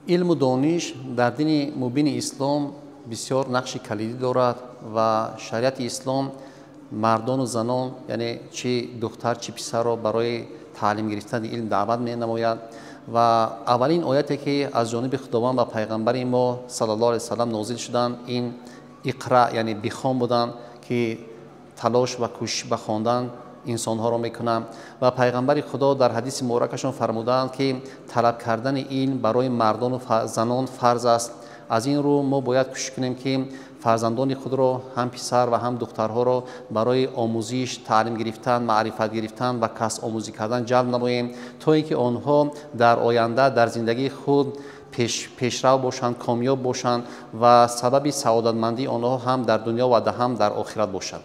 Илму дониш дар дини мубини ислом бисёр нақши калидӣ дорад ва шариати ислом мардону занон, яъне чи духтар, чи писарро барои таълим гирифтани илм даъват менамояд. Ва аввалин ояте, ки аз ҷониби Худованд ба пайғамбари мо саллаллоҳу алайҳи васаллам нозил шуданд, ин иқра, яъне бихон буданд, ки талош ва кӯшиш ба хондан инсонҳоро мекунанд. Ва пайғамбари Худо дар ҳадиси муборакашон фармудаанд, ки талаб кардани илм барои мардону занон фарз аст. Аз ин рӯ мо бояд кӯшиш кунем, ки фарзандони худро, ҳам писар ва ҳам духтарҳоро, барои омӯзиш, таълим гирифтан, маърифат гирифтан ва касб омӯзӣ кардан ҷалб намоем, то ин ки онҳо дар оянда дар зиндагии худ пешрав бошанд, комёб бошанд ва сабаби саодатмандии онҳо ҳам дар дунё ва ҳам дар охират бошад.